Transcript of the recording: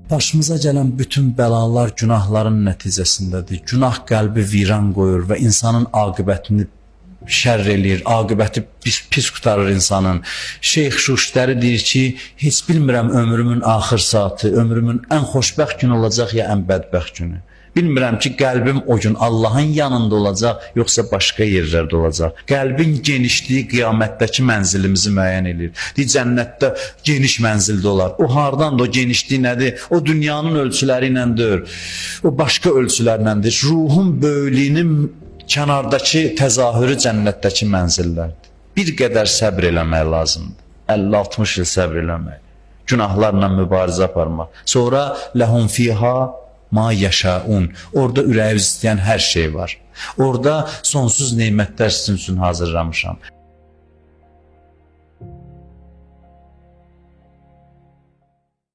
Başımıza gələn bütün bəlalar günahların nəticəsindədir. Günah qəlbi viran qoyur və insanın aqibətini şərr eləyir, aqibəti pis, pis qurtarır insanın. Şeyx Şuştəri deyir ki, heç bilmirəm ömrümün axır saatı, ömrümün ən xoşbəxt günü olacaq ya ən bədbəxt günü. Bilmirəm ki, qəlbim o gün Allahın yanında olacaq, yoxsa başqa yerlərdə olacaq. Qəlbin genişliyi qiyamətdəki mənzilimizi müəyyən eləyir. Deyir, cənnətdə geniş mənzildə olar. O hardandır, o genişlik nədir? O dünyanın ölçüləri ilə deyil. O başqa ölçülərləndir. Ruhun böyüklüyünün kənardakı təzahürü cənnətdəki mənzillərdir. Bir qədər səbr eləmək lazımdır. 50-60 il səbr eləmək. Günahlarla mübarizə aparmaq. Sonra ləhum fiha ma yaşaun. Orada ürəyiniz istəyən hər şey var. Orada sonsuz nemətlər sizin üçün hazırlamışam.